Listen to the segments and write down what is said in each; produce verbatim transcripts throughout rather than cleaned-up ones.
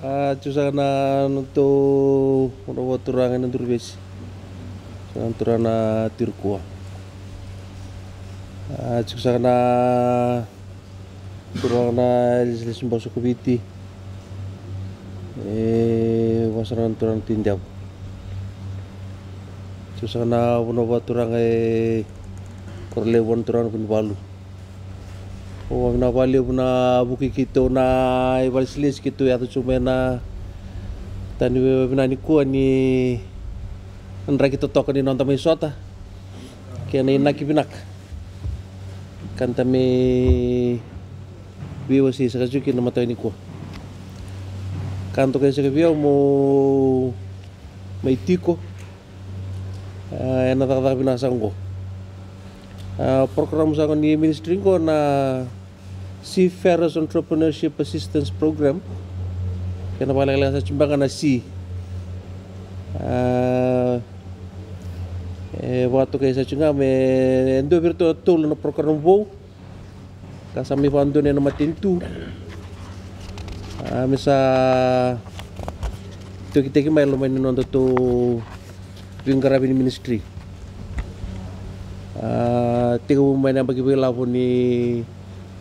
A tiko saka na nodatou vanua vakaturaga ena Duruvesi. Saka na turaga na Tirikua. A tiko saka na turaga na lesilesi bau soko Viti. E vaka saka na turaga na Tui Devo. Tiko saka na vanua vakaturaga e Korolevu, na turaga na Vunivalu. Au vakavinavinaka vakalevu na vukei keitou na ivakalesilesi keitou yaco tiko mai ena mataka ni vinaka nikua ni draki totoka ni noda mai sota kei na inaki vinaka ka da mai veiwasei saka tiko kina na mataka nikua. Ka dokai saka vei au meu mai tiko a, ena cakacaka vinaka saka oqo. A, program saka ni ministry oqo na Seafarers Entrepreneurship Assistance Program. Kena vakalekaleka sa tiko beka na C. A, e vakatokai sa tiko ga me dua vei iratou na tolu na program vou ka sa mai vakadonui ena matanitu. A, me sa tokitaki mai loma ni nodatou veiqaravi ni ministry. A, tekivu mai na yabaki vakailavo ni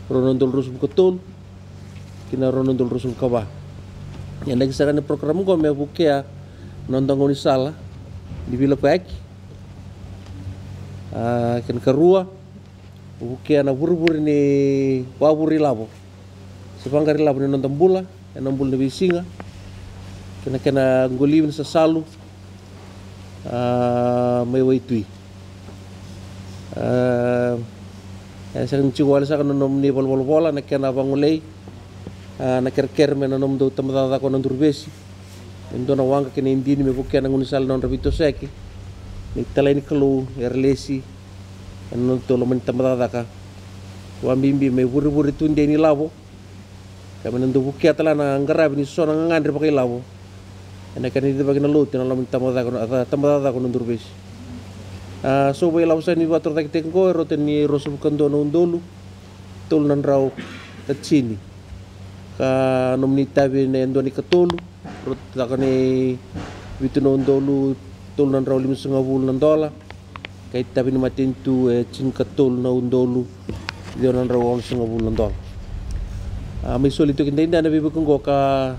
rua na udolu ruasagavulu ka tolu ki na rua na udolu ruasagavulu ka va. Ia na inaki saka ni program oqo me vukea na noda gaunisala ni veilakoyaki. A, kena ikarua, vukea na vurevure ni, vavure ilavo se vaqara ilavo ni noda bula ena bula ni veisiga kei na kena qolivi na sasalu, a, mai waitui. A, e sega ni tiko wale saka na nomuni valenivolavola na kena vagolei, a, na kerekere mai na nomudou tabacakacaka o Naduruvesi. E dua na waqa kei na idini me vukea na gaunisala na nodra veitosoyaki na italai ni Kalou era lesi ena nodatou loma ni tabacakacaka. Vakabibi me vurevure tudei ni lavo ka me na dau vukea tale ga na qaravi ni so na gagadre vakailavo ena kena icivaki na lotu ena loma ni tabacakacaka o Naduruvesi. A, so vakailavo saka ni vakatorocaketaki oqo e rauta ni ruasagavulu ka dua na udolu tolu na drau ka tini. Ka nomuni itavi ena dua na ikatolu, rauta ni vitu na udolu tolu na drau limasagavulu na dola. Ka itavi ni matanitu e tinikatolu na udolu ciwa na drau onosagavulu na dola. A, mai soli toka edaidai na veivuke oqo ka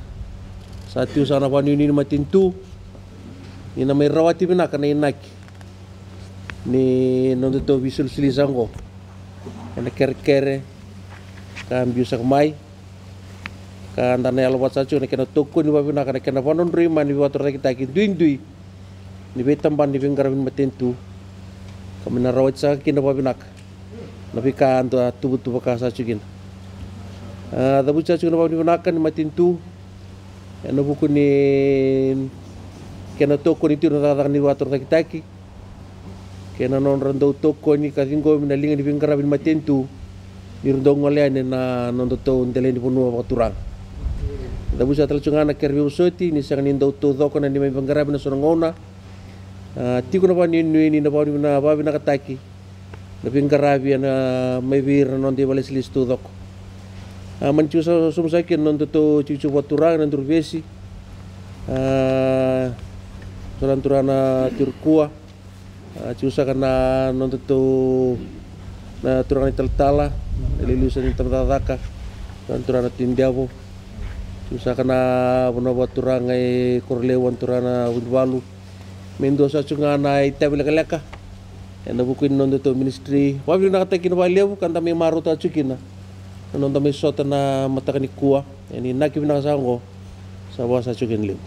sa tiko saka na vakanuinui ni matanitu ni na mai rawati vinaka na inaki ni nodatou veisolisoli saka oqo ena kerekere ka biu saka mai. Ka da na yalovata saka tiko na kena tokoni vakavinaka na kena vakadrodroi mai na veivakatorocaketaki duidui ni veitabana ni veiqaravi ni matanitu ka me na rawati saka kina vakavinaka na veika da tuvatuva ka saka tiko kina. A, cavuti saka tiko na vakavinavinaka ni matanitu ena vuku ni kena tokoni tiko na cakacaka ni vakatorocaketaki kei na nodra dau tokoni ka ciqomi na liga ni veiqaravi ni matanitu ni ra dau gole yani ena nodatou delai ni vanua vakaturaga. Cavuti saka tale tiko ga na kere veivosoti ni sega ni dau taucoko na neimami veiqaravi ena so na gauna. A, tiko na vakanuinui ni na vakavina, vakavinakataki na veiqaravi ena mai vei ira na noda ivakalesilesi taucoko. A, mani tiko sa, sobu saka kina na nodatou tikotiko vakaturaga na Duruvesi. A, so na turaga na Tirikua. A, tiko saka na nodatou na turaga na italatala, na iliuliu saka ni tabacakacaka, so na turaga na Tui Devo. Tiko saka na vanua vakaturaga e Korolevu, na turaga na Vunivalu. Me dua saka tiko ga na itavi lekaleka ena vuku ni nodatou ministry. Vakavinavinakataki kina vakalevu ka da mai marautaka tiko kina na noda mai sota na mataka nikua ena inaki vinaka saka oqo. Sa vaka saka tiko kina levu.